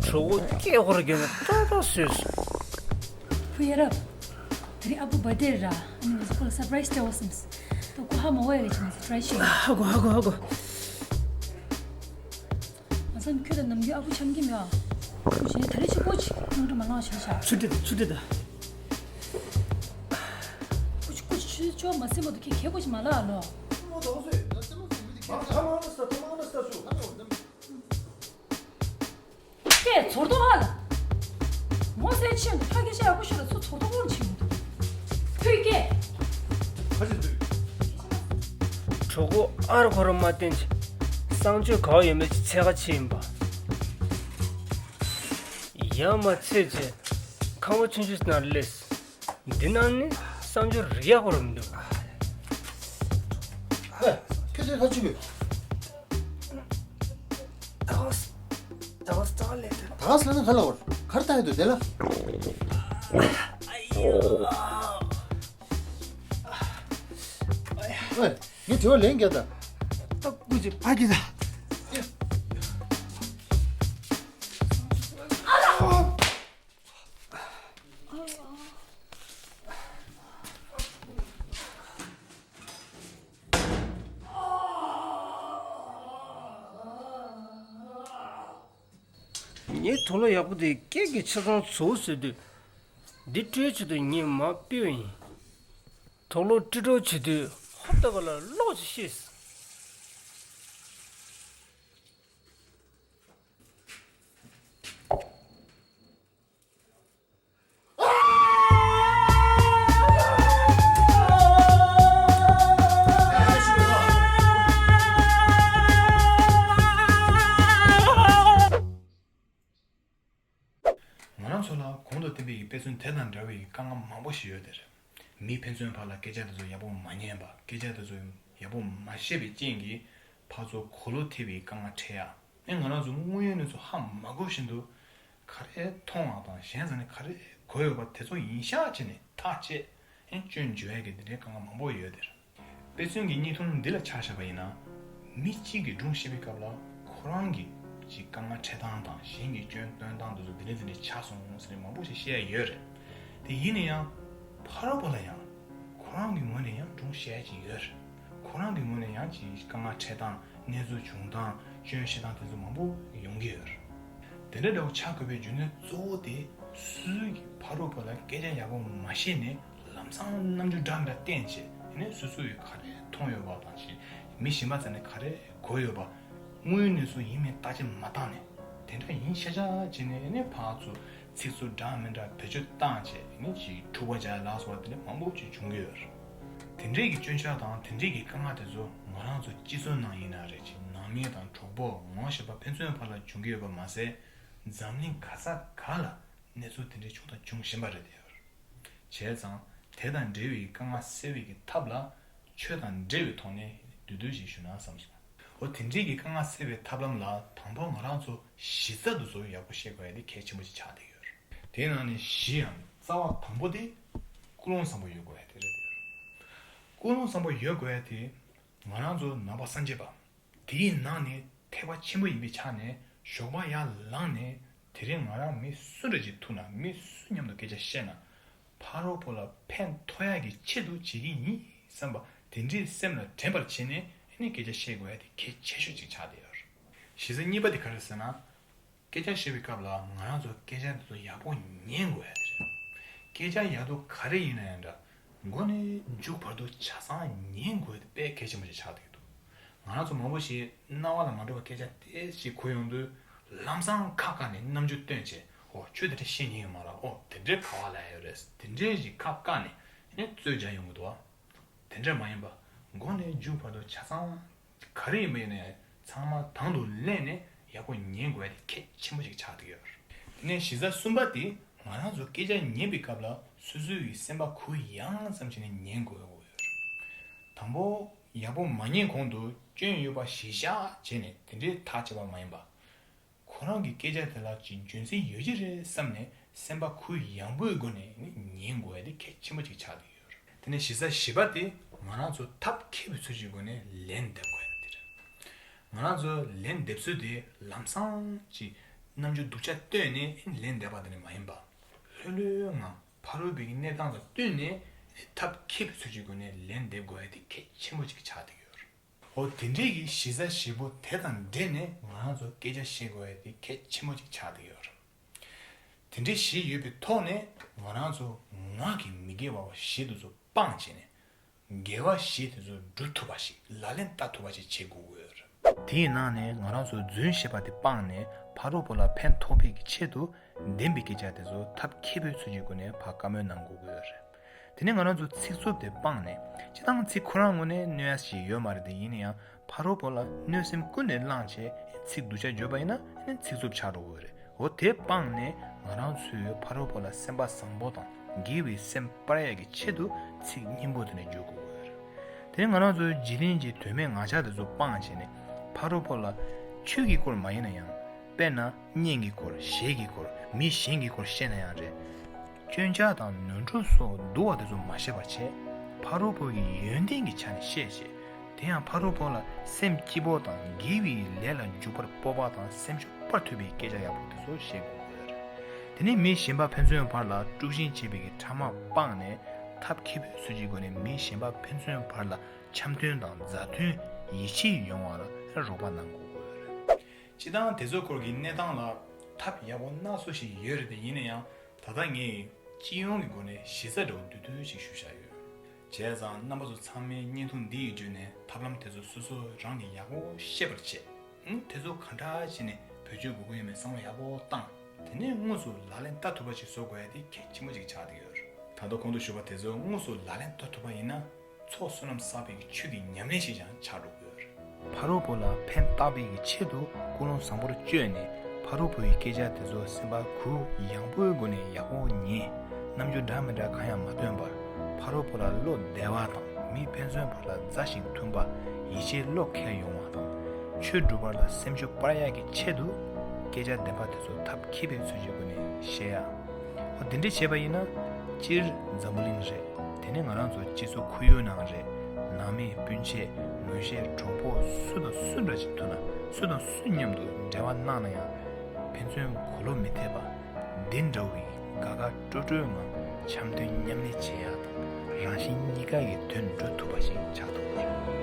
གྲོད་ཁོག་སྐེ་ཧོར་གྱོན་ནས་ཏག་ཏག་བཟོས་སོང་། བུ་ཡ་རབས། དེ་རིང་ཨ་བུ་བར་ཐི་ཌེ་ར། ཨ་ནི་ང་ཚོ་ཁོ་ལ་སར་པ་རའི་སི་སྤྲད་དགོས་བསམས། ད་ཁོ་ཧ་མ་གོ་ཡ་རེད་ཅེས་ང་ཚོ་ཊ་རའི་བྱས་ཡིན། ཧ་གོ་ཧ་གོ་ཧ་གོ། ང་ཚོ་ཁྱོད་དང་ནམ་རྒྱུན་ཨ་བུ་འཆམ་གྱི་མེད་ཨ། ཁོ་གཞན་ད་རེས་ཅིག་སྐུ་ཅིག་སྙིང་བྲོ་མ་ལངས་བྱས་ཤག་ཆུ་ཁྲིད་དང་ཆུ་ཁྲིད་དང་། སྐུ་ཅིག་སྐུ་ཅིག་ཆུ་ཆུ་མ་ཟིན་མ་གཏོགས་ཁྱེད་གད་སྐུ་ཅིག་མ་ལངས་ཨ་ལོ། ཁ་མང་ན་ས་ཁ་མང་ན་ས་ཆུ། ཀྱེ་ཚོར་ཏོ་ཧ་ལ། ངོ་ཚའི་ཆེད་དུ་ཕ་གི་ཤ་ཡག་པོ་ཤོད་ལ་ཚུར་ཚོར་ཏོ་དབོར་ཕྱིན་འདུག་ཕུད་ཀྱེ། ཁ་ཅིག་ཕུད། གྲོད་ཁོག་ཨར་ཁོ་ར་མ་བསྟན་ཅི། གསང་སྤྱོད་ག་བ་ཡོད་མེད་ཅི་འཚོལ་ག་ཕྱིན་ཡིན་པ། ཡ་མ་ཚད་ཅི། ཁང་པ་ཆུང་ཆུང་ནང་སླེབས། འདི་ནང་ནི་གསང་སྤྱོད་རིག་ཡག་པོ་རུ་མི་འདུག་ཨེ། ཁྱོད་ཚོས་ཁ་ཆུ་གི། ད་ག་ས་ད་ག་ས་ད་ག་ལས་ད། ད་ག་ས་ལ་ན་ག་ལ་བར་གར་ལྟ་ཡོད་དོ་དེ་ལ། ཨེ། ངས་དྲི་བ་ལན་རྒྱག་ད། ད་སྐུ་མཁྱེན་ཕ་གི་ད། ངའི་དུག་ལོག་ཡག་པོ་དེ་སྐད་ཀྱི་ཆ་ཚང་བཟོ་ཟེར་དུས། འདི་སྤྲོད་ཆེད་དུ་ངས་མར་སྤོས་ཡིན། དུག་ལོག་སྤྲི་གྲོགས་བྱེད་དུས་ཧོབ་ལྟ་བ་ལ་ལོག་ཅིག་ཤེས། ང་རང་ཚོ་ལ་གོང་དུ་བསྟན་པའི་དཔེ་མཚོན་དེ་དང་འདྲ་བའི་དཀའ་ངལ་མང་པོ་ཞིག་ཡོད་དེ་རེད། མི་ཕན་ཚུན་བར་ལ་སྐད་ཆ་དེ་ཚོ་ཡག་པོ་མ་ཉན་པ། སྐད་ཆ་དེ་ཚོ་ཡག་པོ་མ་བཤད་པའི་རྐྱེན་གྱིས་ཕར་ཚུར་གོ་ལོ་ཐེབས་པའི་དཀའ་ངལ་འཕྲད་ཡ། ཨེ་ང་རང་ཚོ་དངོས་ཡོད་གནས་ཚུལ་ཧ་མ་གོ་བཞིན་དུ་ག་རེ་མཐོང་བ་དང་གཞན་ས་ནས་ག་རེ་གོ་ཡོད་པ་དེ་ཚོ་ཡིན་ཤག་བྱས་ནས་ཐག་བཅད། ཨེ་སྐྱོན་བརྗོད་ཡ་གི་འདི་འདྲའི་དཀའ་ངལ་མང་པོ་ཡོད་དེ་རེད། དཔེ་མཚོན་གྱི་བརྙན་ཐུང་འདི་ལ་ཆ་བཞག་པ་ཡིན་ན། མི་གཅིག་གིས་སྒྲུང་བཤད་པའི་སྐབས་ལ་ཁོ་རང་གི་ཅིག་དཀའ་ངལ་འཕྲད་སྟངས་དང་གཞན་གྱིས་སྐྱོན་སྟོན་སྟངས་དེ་ཚོ་འདི་འདྲ་འདི་འདྲ་ཆགས་སོང་ཟེར་ནས་མང་པོ་ཞིག་བཤད་ཡ་ཡོད་རེད། དེ་ཡིན་ན་ཡང་ཕ་རོལ་པོ་ལ་ཡང་ཁོ་རང་གི་ངོས་ནས་ཡང་སྒྲུང་བཤད་ཡ་ཅིག་ཡོད་རེད། ཁོ་རང་གི་ངོས་ནས་ཡང་ཅིག་དཀའ་ངལ་འཕྲད་སྟངས། གནས་ཚུལ་བྱུང་སྟངས། སྐྱོན་བཤད་སྟངས་དེ་ཚོ་མང་པོ་ཡོང་གི་ཡོད་རེད། དེ་འདྲ་འདྲ་བོ་ཆགས་དགོས་པའི་རྒྱུ་མཚན་གཙོ་བོ་དེ་སོ་སོའི་གི་ཕ་རོལ་པོ་ལ་སྐད་ཆ་ཡག་པོ་མ་བཤད་ནས་ལམ་སང་རྣམ་འགྱུར་འདྲ་མི་འདྲ་བསྟན་བྱས། ཡིན་ནའི་སོ་སོ་ཡིས་ག་རེ་མཐོང་ཡོད་པ་དང་ཞེས་མི་གཞན་པ་རྩ་ནས་ག་རེ་གོ་ཡོད་པ། དངོས་ཡོད་གནས་ཚུལ་ཡིན་མིན་བརྟག་དཔྱད་མ་བཏང་ནས་དེ་འདྲ་ཡིན་ཤག་ཤག་བྱས་ནས་ཡིན་ནའི་ཕར་ཚུར་ཚིག་རྩུབ་འདྲ་མི་འདྲ་བེད་སྤྱོད་བཏང་བྱས་ཡིན་ནའི་ཅིག་འཁྲུག་པ་རྒྱག་ལ་སོགས་པ་དེ་འདྲ་མང་པོ་ཅིག་བྱུང་གི་ཡོད་རེད། དེ་འདྲའི་གི་སྐྱོན་ཆ་དང་དེ་འདྲའི་གི་དཀའ་ངལ་དེ་ཚོ་ང་རང་ཚོ་སྤྱི་ཚོགས་ནང་ཡིན་ན་རེད། ཅིག་ནང་མི་དང་གྲོགས་པོ་ངོ་ཤེས་པ་ཕན་ཚུན་བར་ལ་བྱུང་གི་ཡོད་པ་མ་ཟད། འཛམ་གླིང་ག་ས་ག་ལ་གནས་ཚུལ་དེ་འདྲའི་བྱུང་དང་འབྱུང་བཞིན་པ་རེད་དེ། བྱས་ཙང་དེ་དང་འབྲེལ་བའི་དཀའ་ངལ་སེལ་བའི་གི་ཐབས་ལ་ཆོས་དང་འབྲེལ་བའི་ཐོག་ནས་བསྡུས་བསྡུས་ཤིག་ཞུ་ན་བསམ་སོང་། འོ་དེ་འདྲའི་གི་དཀའ་ངལ་སེལ་བའི་ཐབས་ལམ་ལ་དང་པོ་ང་རང་ཚོ་གཞི་རྩ་དེ་ཚོ་ཡག་པོ་ཤེས་དགོས་ཡ་དེ་གལ་ཆེན་པོ་ཞིག་ཆགས་བསྡད་ཡོད་རེད། དེའི་ནང་ནས་བཞི་ཡང་རྩ་བ་དང་པོ་དེ་ཀུན་སློང་བཟང་པོ་ཡོད་དགོས་ཡ་དེ་རེད་དེ། ཀུན་སློང་བཟང་པོ་ཡོད་དགོས་ཡ་དེ་ང་རང་ཚོ་ནང་པ་སངས་རྒྱས་པ། དེའི་ནང་ནས་ཐེག་པ་ཆེན་པོ་ཡིན་པའི་ཆ་ནས་ཞོགས་པ་ཡར་ལངས་ནས་དེ་རིང་ང་རང་མི་སུ་འདྲ་ཅིག་ཐུག་ན། མི་སུ་མཉམ་དུ་སྐད་ཆ་བཤད་ན། ཕ་རོལ་པོ་ལ་ཕན་ཐོགས་ཡག་གི་ཆེད་དུ་བྱེད་ཀྱི་ཡིན་བསམ་པ་དེ་འདྲའི་སེམས་ལ་དྲན་པར་བྱས་ནས་ཨ་ནི་སྐད་ཆ་བཤད་དགོས་ཡ་དེ་གལ་ཆེ་ཤོས་ཅིག་ཆགས་བསྡད་ཡོད་རེད། གཞི་རྩ་གཉིས་པ་དེ་ག་རེ་ཟེར་ན། སྐད་ཆ་བཤད་པའི་སྐབས་ལ་ང་རང་ཚོ་སྐད་ཆ་འདི་ཚོ་ཡག་པོ་ཉན་དགོས་ཡ་དེ་རེད། སྐད་ཆ་ཡག་སྡུག་ག་རེ་ཡིན་ན་ཡང་འདྲ། མགོ་ནས་མཇུག་བར་དུ་ཆ་ཚང་ཉན་དགོས་ཡ་དེ་དཔེ་གལ་ཆེན་པོ་ཞིག་ཆགས་བསྡད་ཀྱི་འདུག་ང་རང་ཚོ་མང་པོ་ཞིག་རྣ་བ་ལ་མ་འགྲོ་བའི་སྐད་ཆ་དེ་ཞིག་གོ་ཡོང་དུས། ལམ་སང་ཁ་བཀག་ནས་རྣམ་འགྱུར་སྟོན་བྱས། ཨོ་ཁྱོད་དེ་འདྲ་བཤད་ཉན་ཡོད་མ་རེད། ཨོ་དེ་འདྲའི་ག་བ་ལ་ཡོད་རེད། དེ་འདྲའི་ཞིག་ཁ་བཀག་ནས་ནས་རྩོད་རྒྱག་ཡོང་གི་འདུག་བ། དེ་འདྲ་མ་ཡིན་པ། མགོ་ནས་མཇུག་བར་དུ་ཆ་ཚང་། ག་རེ་ཡིན་པ་ཡིན་ནའི་ཚང་མ་དང་དུ་ལེན་ནས་ཡག་པོ་ཉན་དགོས་ཡ་དེ་གལ་ཆེན་པོ་ཞིག་ཆགས་བསྡད་ཡོད་རེད། དེ་ནས་གཞི་རྩ་གསུམ་པ་དེ་ང་རང་ཚོ་སྐད་ཆ་ཉན་པའི་སྐབས་ལ་སོ་སོའི་སེམས་པ་གུ་ཡངས་ཙམ་བྱས་ནས་ཉན་དགོས་ཡོད་རེད། དང་པོ་ཡག་པོ་མ་ཉན་གོང་དུ་སྐྱོན་ཡོད་པ་གཞི་བཞག་བྱས་ནས་དེ་འདྲའི་ཐག་བཅད་པ་མ་ཡིན་པ། ཁོ་རང་གི་སྐད་ཆ་དེ་ལ་ཅིག་རྒྱུ་མཚན་ཡོད་ཀྱི་རེད་བསམ་ནས་སེམས་པ་གུ་ཡངས་པོའི་སྒོ་ནས་ནི་ཉན་དགོས་ཡ་དེ་གལ་ཆེན་པོ་ཅིག་ཆགས་བསྡད་ཡོད་རེད། དེ་ནས་གཞི་རྩ་བཞི་པ་དེ་ང་རང་ཚོ་ཐབས་མཁས་པའི་ཚུལ་གྱི་སྒོ་ནས་ལན་འདེབས་དགོས་ཡ་དེ་རེད། ང་རང་ཚོ་ལན་འདེབས་ཚུལ་དེ་ལམ་སང་ཅིག་རྣམ་འགྱུར་སྡུག་ཅག་བཏོན་ནས་ལན་འདེབས་པ་དེ་ནི་མ་ཡིན་པ། ལྷོད་ལྷོད་ངང་ཕ་རོལ་པོའི་གནས་སྟངས་ལ་བསྟུན་ནས་ཐབས་མཁས་པའི་ཚུལ་གྱི་སྒོ་ནས་ལན་འདེབས་དགོས་ཡ་དེ་གལ་ཆེན་པོ་ཅིག་ཆགས་བསྡད་ཡོད་རེད། འོ་དེ་འདྲའི་གི་གཞི་རྩ་བཞི་པོ་དེ་དང་འབྲེལ་ནས་ང་རང་ཚོ་སྐད་ཆ་བཤད་དགོས་ཡ་དེ་གལ་ཆེན་པོ་ཅིག་ཆགས་བསྡད་ཡོད་རེད། དེ་འདྲའི་བཞི་ཡོད་པའི་ཐོག་ནས་ང་རང་ཚོ་ངག་གི་མི་དགེ་བ་བཞི་དེ་ཚོ་སྤངས་བྱས་ནས་དགེ་བ་བཞི་དེ་ཚོ་སྒྲུབ་ཐུབ་པ་ཞིག་ལག་ལེན་བསྟར་ཐུབ་པ་ཞིག་བྱེད་དགོས་ཀྱི་ཡོད་རེད། དེའི་ནང་ནས་ང་རང་ཚོ་རྫུན་བཤད་པ་དེ་སྤངས་ནས་ཕ་རོལ་པོ་ལ་ཕན་ཐོགས་པའི་གི་ཆེད་དུ་བདེན་པའི་སྐད་ཆ་དེ་ཚོ་ཐབས་མཁས་པོའི་ཚུལ་གྱི་སྒོ་ནས་ཕར་བཀའ་མོལ་གནང་དགོས་ཀྱི་ཡོད་རེད། དེ་ནས་ང་རང་ཚོ་ཚིག་རྩུབ་དེ་སྤངས་ནས། སྤྱིར་བཏང་ཚིག་ཁོ་རང་ངོས་ནས་གནོད་ཡ་ཞིག་ཡོད་མ་རེད་དེ། ཡིན་ན་ཡང་ཕ་རོལ་པོ་ལ་གནོད་སེམས་ཀུན་ནས་བསླངས་བྱས་ཚིག་སྡུག་ཅག་བརྗོད་པ་ཡིན་ན་ཚིག་རྩུབ་ཆགས་འགྲོ་གི་ཡོད་རེད། འོ་དེ་སྤངས་ནས་ང་རང་ཚོས་ཕ་རོལ་པོ་ལ་སེམས་པ་བཟང་པོ་དང་དགེ་བའི་སེམས་སྤར་ཡ་གི་ཆེད་དུ་ཚིག་སྙན་པོ་དེ་ནས་བརྗོད་དགོས་ཀྱི་ཡོད་རེད། དེ་ནས་ང་རང་ཚོའི་བརྗེ་ལེན་གྱི་དོན་མེད་ངག་འཁྱལ་དེ་ཚོ་སྤངས་བྱས་ནས་ཕ་རོལ་པོ་ལ་ཆོས་ཀྱི་སྐོར་མ་ཡིན་ན་ཡང་། དཔེར་ན་གཉེན་གྱི་སྐོར། གཞས་ཀྱི་སྐོར། མི་གཞན་གྱི་སྐོར་བཤད་ན་ཡང་རེད། སྐྱོན་ཆ་དང་ནོར་འཁྲུལ་སོགས་བསྡུ་བ་དེ་ཚོ་མ་བཤད་པ་བྱས། ཕ་རོལ་པོ་གི་ཡོན་ཏན་གྱི་ཆ་ནས་བཤད་བྱས། དེ་ཡང་ཕ་རོལ་པོ་ལ་སེམས་སྐྱིད་པོ་དང་དགེ་བའི་ལས་ལ་འཇུག་པར་སྤོབས་པ་དང་སེམས་ཤུགས་སྤར་ཐུབ་པའི་སྐད་ཆ་ཡག་པོ་དེ་ཚོ་བཤད་དགོས་ཀྱི་ཡོད་རེད། དེ་ནས་མི་གཞན་པ་ཕན་ཚུན་བར་ལ་དཀྲུག་ཤིང་བྱེད་པའི་གི་ཕྲ་མ་སྤངས་ནས་ཐབས་མཁས་པོའི་ཚུལ་གྱི་སྒོ་ནས་མི་གཞན་པ་ཕན་ཚུན་བར་ལ་འཆམ་མཐུན་དང་མཛའ་མཐུན་ཡིད་ཆེས་ཡོང་བར་རོགས་པ་གནང་དགོས་ཀྱི་ཡོད་རེད། སྤྱིར་བཏང་དེ་ཚོའི་སྐོར་གྱི་གནས་སྟངས་ལ་ ཐབས་ཡག་པོ་སྣ་ཚོགས་ཤིག་ཡོད་རེད་དེ། ཡིན་ན་ཡང་ད་ལྟ་ངས་སྤྱི་ཡོངས་ཀྱི་སྒོ་ནས་གཞི་རྩ་འདྲ་བོ་བསྡུས་དོན་ཞིག་ཞུ་བཞག་ཡོད། བྱས་ཙང་རྣམ་པ་ཚོ་ཚང་མས་བརྙན་ཐུང་འདི་ཡི་བརྒྱུད་ནས་ཐབས་ལམ་དེ་ཚོ་སོ་སོ་རང་གིས་ཡག་པོ་ཤེས་པར་བྱེད། ཨང་། དེ་ཚོ་ག་འདྲ་བྱས་ནས་བེད་སྤྱོད་དགོས་ཀྱི་ཡོད་མེད་བསམ་བློ་ཡག་པོ་བཏང་། དེ་ནས་དངོས་སུ་ལག་ལེན་བསྟར་ཐུབ་པ་ཞིག་བཟོ་དགོས་ཡ་དེ་གལ་ཆེན་པོ་ཞིག་ཆགས་བསྡད་ཡོད་རེད། ད་ལྟ་གོང་དུ་ཞུས་པ་དེ་ཚོ་དངོས་སུ་ལག་ལེན་བསྟར་ཐུབ་པ་ཡིན་ན། ཚོགས་བསོད་ནམས་བསགས་པའི་ཆོས་ཀྱི་ཉམས་ལེན་ཞིག་ཀྱང་ཆགས་འགྲོ་གི་ཡོད་རེད། ཕ་རོལ་པོ་ལ་ཕན་བཏགས་པའི་ཆེད་དུ་ཀུན་སློང་བཟང་པོར་བཅོས་ནས། ཕ་རོལ་པོའི་སྐད་ཆ་དེ་ཚོ་སེམས་པ་གུ་ཡངས་པོའི་སྒོ་ནས་ཡག་པོ་ཉན། རྣམ་འགྱུར་འདྲ་མི་འདྲ་གང་ཡང་མ་སྟོན་པར། ཕ་རོལ་པོ་ལ་བློ་བདེ་བ་དང་། མི་ཕན་ཚུན་བར་ལ་མཛའ་ཞིང་མཐུན་པ། ཡིད་ཆེས་བློ་འཁེལ་ཡོང་བ་དང་། ཆོས་སྒྲུབ་པ་ལ་སེམས་ཤུགས་སྤར་ཡག་གི་ཆེད་དུ། སྐད་ཆ་བདེན་པ་དེ་ཚོ་ཐབས་མཁས་པའི་ཚུལ་གྱི་སྒོ་ནས་བཤད་ཡ། འོ་དེ་འདྲ་བྱས་པ་ཡིན་ན། སྤྱིར་འཛམ་བུ་གླིང་རེད། དེ་ནས་ང་རང་ཚོ་སྤྱི་ཚོགས་ཁོར་ཡུག་ནང་རེད། ནང་མི་སྤུན་མཆེད་ངོ་ཤེས་གྲོགས་པོ་སུ་དང་སུ་འདྲ་ཅིག་ཐུག་ན། སུ་དང་སུ་མཉམ་དུ་འབྲེལ་བ་གནང་ན་ཡང་། ཕན་ཚུན་གོ་ལོག་མི་ཐེབས་པ། འདི་འདྲ་བའི་དགའ་དགའ་སྤྲོ་སྤྲོའི་ངང་འཆམ་མཐུན་མཉམ་གནས་བྱེད་ཡག་དང་། རང་གཞན་གཉིས་ཀ་གི་དོན་འགྲོ་ཐུབ་པ་ཞིག་ཆགས་ཐུབ་ཀྱི་རེད།